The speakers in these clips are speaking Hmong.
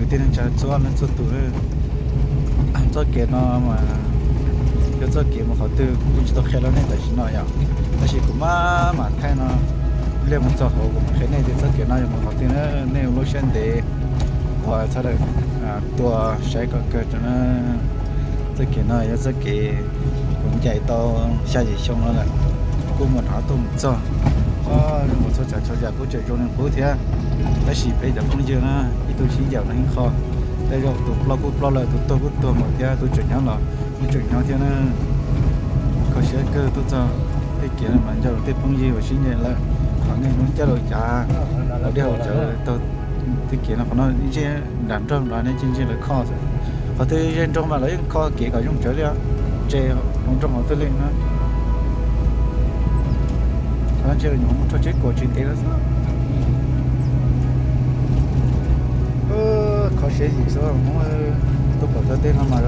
Tij neej tsa txhua leej txhua tus, txoj kev no mas yog txoj kev mus qhov twg kuv kuj tsis tau qhia rau nej tam sim no yom. Tab sis kuv maj mam thaij no, liaj mus txog hauv kuv mam qhia nej tias txoj kev no yog mus qhov twg na. Nej ua lub siab ntev, txhob tua, saib kom kawg tso na. Txoj kev no yog txoj kev kuv ncaim tau xya yim xyoo no lawm, kuj mus rov tuaj mus txog. Mus txhua tsav txhua yam kuj tseem zoo li qub thiab. Tab sis peb cov phooj ywg na, ib tug sib ncaim los yeej kho, tej zaum tus ploj kuj ploj lawm, tus tuag kuj tuag mus thiab, tus tseem nyob los kuj tseem nyob thiab na. Kho siab kawg tuaj txog tej kev no mas nco tej phooj ywg uas sib ncaim lawm, qhov nej hnub caj laus cav, hauv dej hauv cawv taug tej kev no, qhov no ze nram nroog los nej ntsia ntsia lawv kho xwb. Qhov twg ze nroog mas lawv yeej kho kev kom zoo tsawv li, tsev hauv nroog hauv twg li na. Qhov no ntshe nyuam qhuav mus rho tsheb kuam tsis ntev no xwb. Kho siab yim xwb, tuaj pom txog tej no mas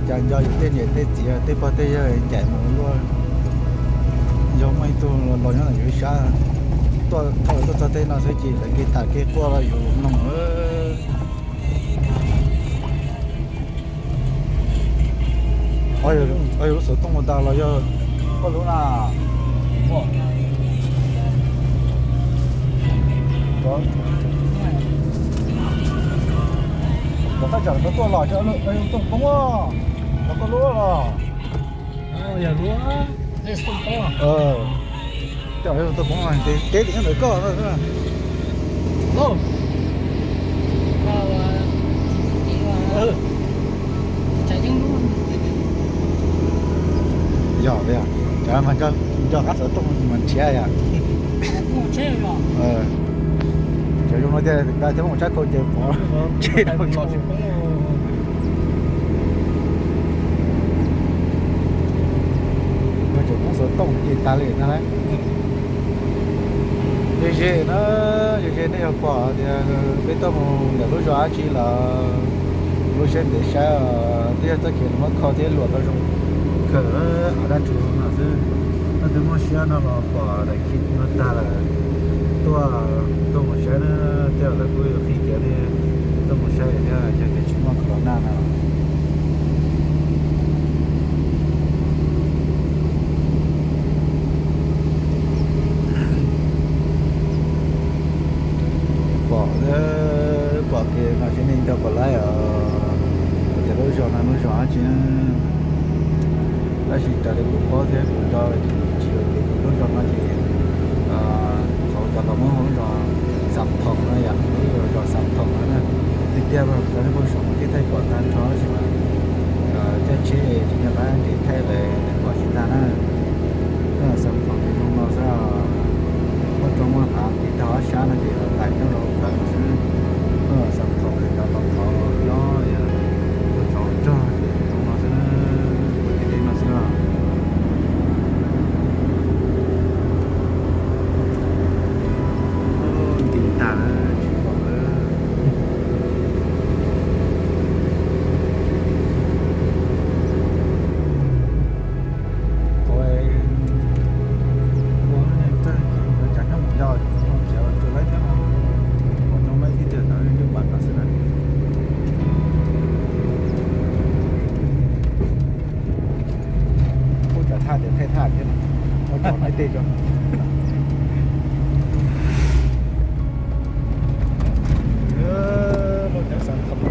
cas nco yus tej niam tej txiv tej pog tej yawg ncaim mus luaj. Yog muaj ib tug los nyob ntawm yus ib sab, tuaj thaum tuaj txog tej no xwb ces lawv kev tham kev quaj los yus mloog. Yog lub xov tooj ua tas los yog koj lub na? Cov thaj tsam no tuaj los yog lub tooj poob los koj lub los? Tej tuaj poob teb tim nyob ntawm koj. Yog li, cov mas nco qab xov tooj mas nrhiav yom. Cov zoo no thiaj, thiab muaj tsab khau ces pov tseg rau tsis poob. Tseem poob xov tooj ces tas li na. Ze ze na, ze ze nej yog pom tias peb tuaj mus ntawm lub zos dab tsi los lub siab ntev saib, twb yog txoj kev muab kho thiab luam tau zoo kawg, av dab ntsuag no xwb. Leej twg muaj siab no los pom daim khi no tag lawm, tuaj, tuaj mus saib na, tej zaum lawv kuj yuav qhib kev li, tuaj mus saib thiab, yog tias tsis muaj corona no. Pom, pom kev no ces nej nco pom laib os, tias lub zos no lub zos dab tsi na. Tab sis raws li kuv paub thiab kuv nco, tsis yog tias kuv lub zos no ces qhov cov los muab hu lub zos Xam Thoom no yom, lub zos Xam Thoom no na. Tiag tiag mas cov nej pom saum no tib thaij pom tag nrho tab sis mas caij tsheb tsis nco qab nres thaij lawm pom tsis tag na. Lub zos Xam Thoom ces zoo no xwb, muaj roob muaj hav tiv tag ob sab no ces ntais nyob rau ntawd xwb. Lub zos Xam Thoom ces cov tau qhov nyob, cov rog ces zoo no xwb, ua tib teb no xwb os. Nti tag tsis pom lawm. Qhov ua neeg txawj ces yuav cas nyob mus yog nyob mus khiav tsuas laib thiab no, ua nyob laib tib tiag ntawd nyob npaum no xwb na. Ua cas thaj tias thaij thaj thiab no, ua cov laib tej tso. Lub cov Xam Thoom.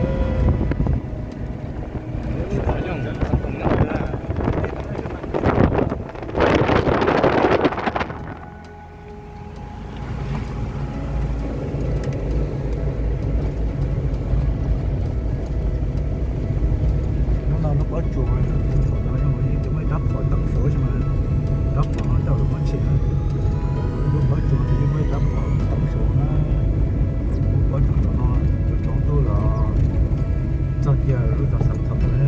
Hnub no lub pob tsuas, ces muaj ib rab phom teeb saud, rab phom no coj los muab tshem na. Lub pob tsuas ces yeej muaj ib rab phom teeb saud na. Lub pob tsuas tom no tsaus ntuj los txog kiag lub zos Xam Thoom na.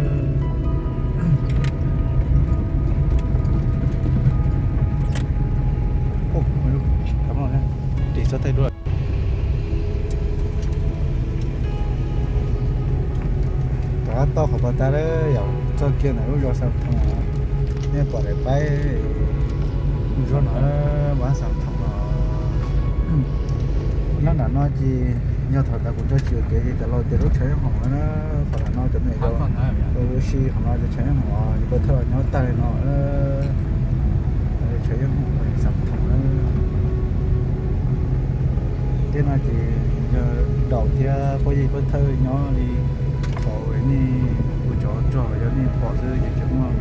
Ris txhob thaij duab. Rov qab toj qhov pas tas lawm yom, txog kiag ntawm lub zos Xam Thoom. Nej pom daim paib lub zos no, vaj Xam Thoom no. Nyob nram no ces Yog thaum ntawd kuv tso tsis ua kev ces cov laus tias lub tshav yeeb hoom na, qhov no cov me nyuam yaus ua si qhov no cov tshav yeeb hoom ces pov thawj los nyob tag li no. Tshav yeeb hoom Xeev Thoom na. Tej no ces yog daus thiab pab yeej pov thawj nyob li thaum nej ua tsov rog los yog nej pom xwb ces tsuas muaj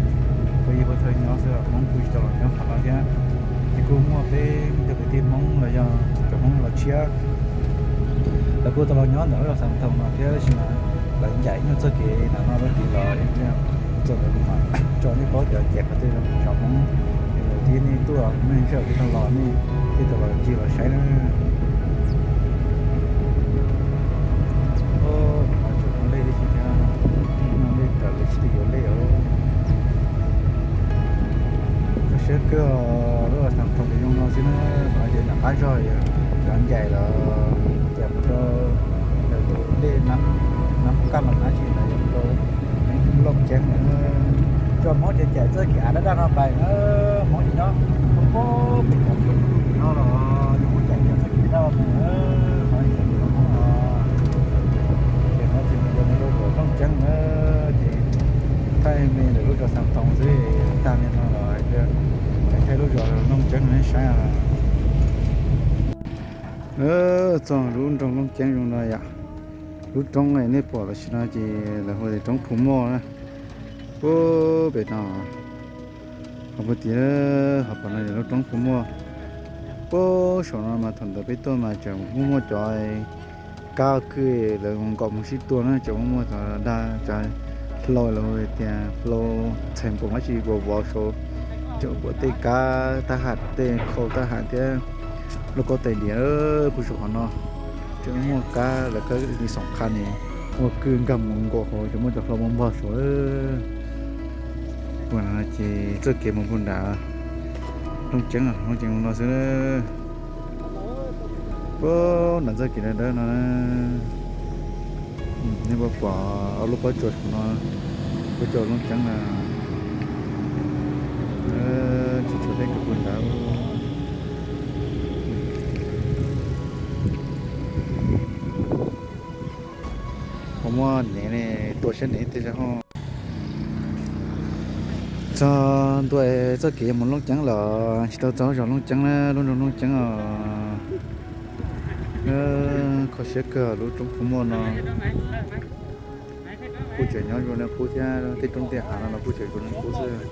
pab yeej pov thawj nyob xwb, Hmoob kuj tsis tau los nyob qhov no thiab. Ces kuj muaj peb cov kwv tij Hmoob los yog cov Hmoob los tshiab, lawv kuj tau los nyob ntawm lub zos Xeev Thoom no thiab, tab sis mas lawv ncaim nyuag txoj kev ntawm no lawm ces los txog ntawd kuv mam tso nej paub tias cov qhov twg zoo cov Hmoob, es yog nej tuaj nej sij hawm twg tau los nej thiaj tau los ncig los saib na. Tseem muaj dej tib si thiab, muaj dej raws li tsis tau yuav dej os. Kho siab kawg, lub Xeev Thoom ces zoo no xwb na, qhov ces nram qab zog, cov ncaim los ces mus rau tus dej Nab Kaj los dab tsi ntawd yuav rau Looj Ceeb lawm. Tsuas Hmoob ces ncaim txoj kev av daj daj no pais na, Hmoob ces nyob pem cov no los yeej muaj ncaim txoj kev daj mus na, no ces Hmoob os. Ces no ces mus rau Looj Ceeb na, ces thaij me ntawm lub zos Xeev Thoom xwb, tag li no los hais tias thaij lub zos Looj Ceeb nej saib. Txog lub nroog Looj Ceeb zoo no yom. Lub roob nej pom tam sim no ces lawv hu tias roob Phu Muaj na. Puag pem no, qhov puag tim, qhov pem no yog lub roob Phu Muaj. Puag saum no mas thaum ntawd peb tuaj mas tseem muaj muaj cov kab kwj lawv nkaum mus sib tua na, tseem muaj muaj cov dag cov hlau lawv hu tias hlau txhais npoos dab tsi vov vov saud, tseem pom tej kab tab ham tej khau tab ham thiab lauj kaub tais diav puag saum qhov no. Tseem muaj kab lawv kab li xoom qha ne, muaj kwj nkag mus nkaus hauv ces muaj cov hlau npog npog saud. Ua no ces txoj kev mus puag nram Looj Ceeb, Looj Ceeb no xwb. Puag nram txoj kev dawb dawb no, nej puas pom ob lub pob tsuas saum no, pob tsuas Looj Ceeb na. Tsis tshuav dej kawg puag nrad. Ho muaj nev ne, tua siab nev tej zog ho. Txog ntua txoj kev mus Looj Ceeb los tsis tau txog zos Looj Ceeb na, lub nroog Looj Ceeb os. Kho siab kawg lub roob Phu Muaj no. Kuj tseem nyob zoo li qub thiab, tej roob tej hav no los kuj tseem zoo li qub xwb.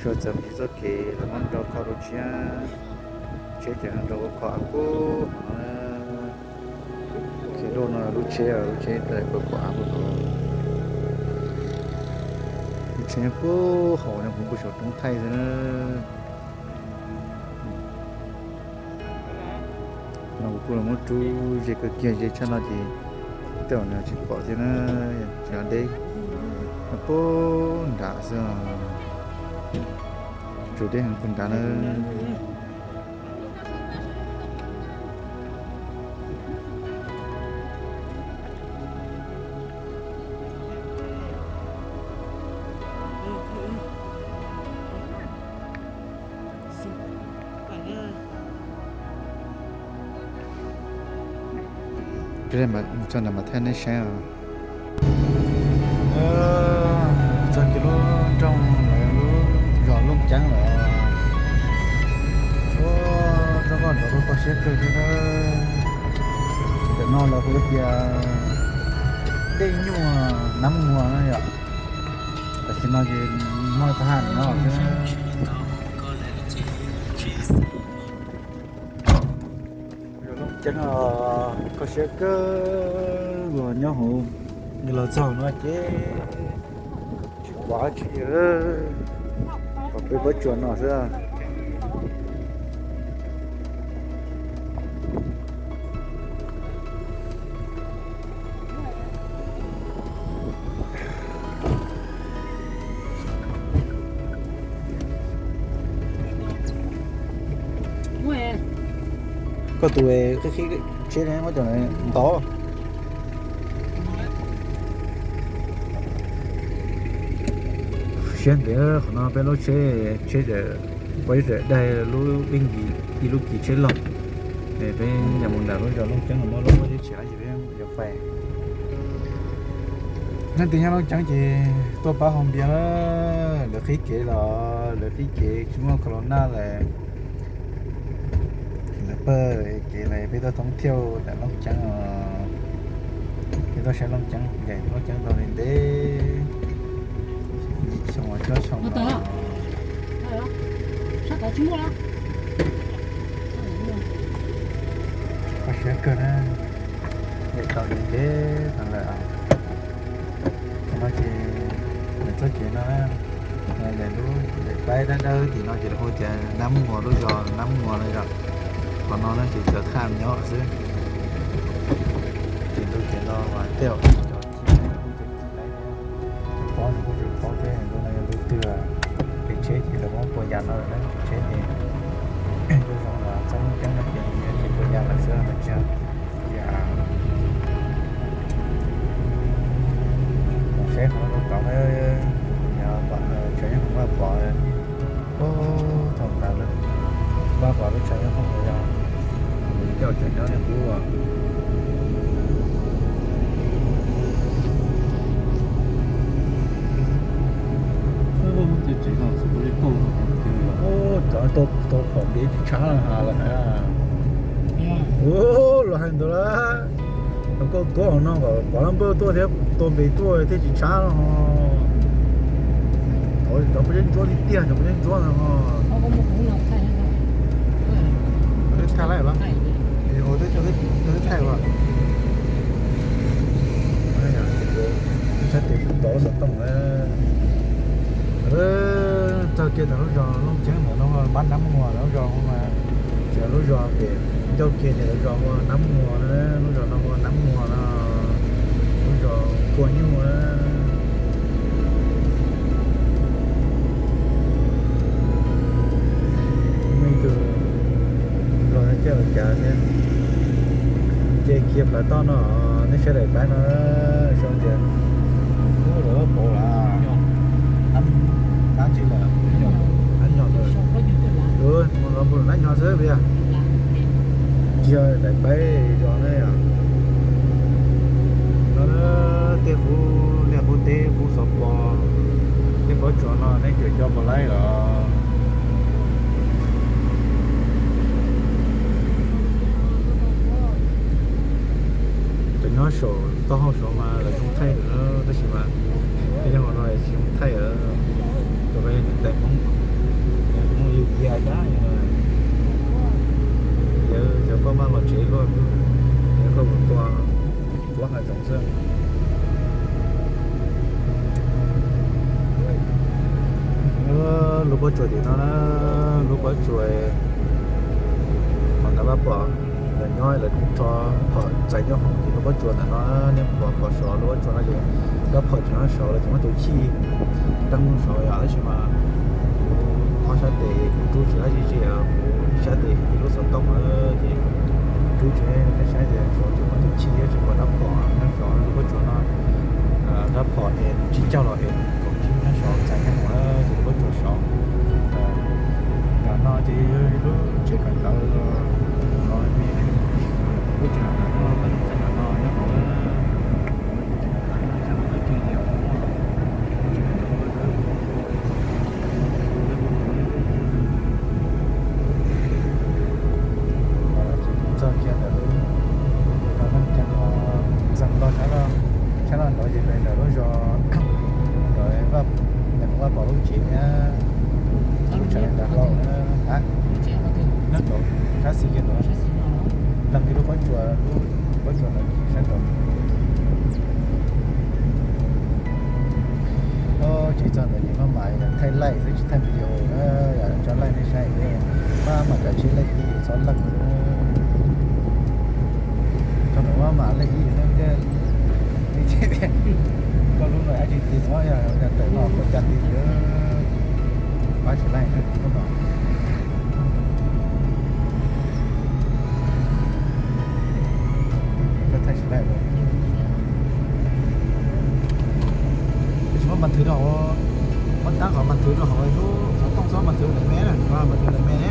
Suav txawm mus txoj kev los muab nrau kho rau tshiab, tsheb tseem nrau kho av kub hov no. Kev luaj no lub tsheb, lub tsheb tawm puag pem av puag tod. Lub tsheb puag hauv no kuv puag saum roob thaij xwb na. No kuv kuj los muab rub ze kawg kiag, ze tshaj no ces tej zaum nws tsis pom thiab na, tsis nyob deb. Puag nrad xwb, tsuas deb heev puag nrad na. Tso nram mas thaij nej saib os. Txog kiag lub nroog lawv lub zos Looj Ceeb lawm. Ua, txog koj nrov lub koj siab kawg thiab na. Ntawm no lawv hu tias dej nyuaj nab muag na yom. Tam sim no ces muaj tag haj no xwb. Ceeb os, koj siab kawg los nyob hauv, nws los txog no ces tsis pom dab tsi, kom peb pob tsuas no xwb. Koj tus qib qib tsheb ne, muab cov ntov. Siab ntev qhov no peb lub tsheb, tsheb peb tseem daig lub ib nkis ib lub kis tsheb loj. Peb yuav mus nram lub zos Looj Ceeb los muab lub muab teb chaws ces peb yuav pais. Leej twg nyob Looj Ceeb ces tuaj pab haus npias na, lawv qhib kev los, lawv qhib kev tsis muaj corona lawm. Lawv pawg kev lawm, peb tuaj thoob thiauj nram Looj Ceeb os. Peb tuaj saib Looj Ceeb, ncaim Looj Ceeb tau li ntev, yim xyoo los cuaj xyoo los. Kho siab kawg na, ncaim tau li ntev no lawm. Tam no ces lawv txoj kev no na, daim lub daim paib dawb dawb tim no ces lawv hu tias Nab Muas, lub zos Nab Muas no yom. Qhov no na ces cov thaj nyob xwb. Ces ntu ces no mas tej zaum cov ci, cov ci laib thiab, cov pog nws kuj tsis paub thiab, ntu no yog ntu twg, kev tsheb ces lawv muab puas yas no lawm na, kev tsheb ces zoo zoo los txog Looj Ceeb no ces nws tsis puas yas lawm xwb no tsis. Ces mus saib qhov no rau tod, yog tsam Vaj Pov, tsam Vaj Pov, ub, thaum ntawd Vaj Pov lub tshav nyob hoom yog coj tseem nyob li qub. Cov tau phom npias tsis tshab los has lawm na. Ub, los hais ntawd lawm. Thaum koj tuav hauv no kom pov lab npawj tuaj thiab tua npe tuaj thiaj tsis tshab no. Cov pob zeb ntsuab tiag tiag, cov pob zeb ntsuab no. Thaij laij los? Thaij los. Sab tes tov xov tooj. Txog kiag ntawm lub zos Looj Ceeb ntawm no pab Nab Muas lawm, lub zos mas tsis yog lub zos pem, ncauj kiag ntawm lub zos hu ua Nab Muas na, lub zos no hu ua Nab Muas no, lub zos kua nyuj na. Muaj ib tug los caij ua cas thiab. Nce kiag plav toj no, nej saib daim paib no, sau tias ub, lawv paub lawm. Nab tsi lawm? Nab nyo lawm. Mus los mus nab nyo xwb puas yog? Tsis yog daim paib zos ne yom. No tej qub liaj qub teb qub xov pos, tej pob tsuas no nej tseem coj mus laij los? Cov nyob saum taub hau saud mas lawv zoo thaij lawm, tab sis mas peb nyob hauv no tsis zoo thaij lawm. Tus no yog niam tais Hmoob, Hmoob Yus Yia Yab no. Yawg, yawg koj maj los tsev luaj, yawg koj mus tua, tua hav zoov xwb. Lub pob tsuas tim no na, lub pob tsuas, qhov ntawd Vaj Pov lawv nyob, lawv rho phom txais nyob hauv ces lub pob tsuas ntawm no, nej pom pom saud lub pob tsuas no ces rab phom tseem nyob saud, lawv tseem muab tus chij teeb saud yom, tab sis mas kuv ob sab tes kuv rub tsis laib ze ze, kuv ib sab tes ib lub xov tooj na ces rub tsis laib, nej saib tias saud tseem muaj tus chij thiab tseem muaj rab phom nyob saud lub pob tsuas no. Rab phom es tsib caug los es kaum tsib nyob saud txais nyob hauv na, ces lub pob tsuas saud. Ntawm no ces yog lub tsev kawm ntawv no, lub tsev kawm ntawv no, lub tsev kawm ntawv no nyob hauv na. Txog kiag ntawm lub zos Looj Ceeb no, txog ntua sab, sab no ntawd ces pem ntawm lub zos, ntawm Vaj, ntawm Vaj Pov lub tsev thiab, lub tsev ntawd hlau na. Nyob rau sab xis kiag ntawd, leej kiag lub pob tsuas, lub pob tsuas ntawd sab nraud. Tsis txog ntawd ces maj mam thaij laij xwb tsis thaij video na, yog tso laij nej saib, maj mam kav tsij laij ib txhob leej xwb. Tso ntawm maj mam laij ib xwb thiab. Koj lub no dab tsi tis txhob yog tawm no koj caj tis xwb, pab tsis laij na lub no. Koj thaij tsis laij los. Tsis muab mas thwv rau hauv, muab tab qhov mas thwv rau hauv lub xov tooj, txhob mas thwv daim me na, mas thwv daim me ne.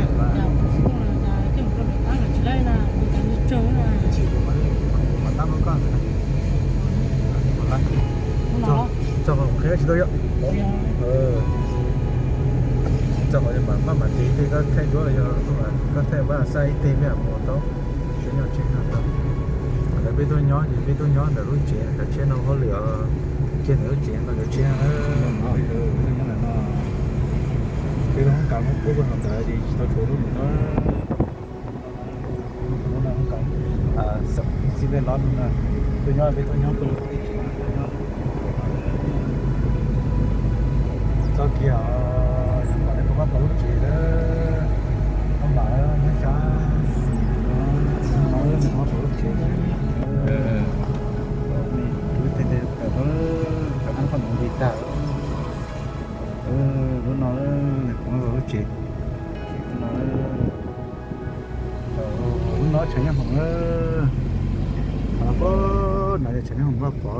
Tsis ua li khoom mus tab lub koj ntawd. Txog qhov qhia tsis tau yom. Txog qhov maj mam tes tej koj thaij duab los yog koj thaij pab xaj ib teg peb mus tau. Tsev nyob tsev no tau. Ntawd peb tuaj nyob ces peb tuaj nyob ntawm lub tsev cov tsheb no hauj lwm, kiag ntawm lub tsev tau cov tsheb no. Peb lub hoob kas muab pub rau ntawd ces tsis tau tshuav lub ntawd. Xeem Xib Dej Lob no, tuaj nyob peb tuaj nyob tuaj lub tsev no. Txoj kev os, yog kom nej pom pab tau lub tsev lawm, pab mam nyob sab xis no, nws pab tau lub tsev lawm. Tub tej tawm lawm, cov koj no nti tag. Lub no nws pab tau lub tsev, lub no, lub no tshav nyob hoom na. Qhov no pab no yog tshav nyob hoom koj pom.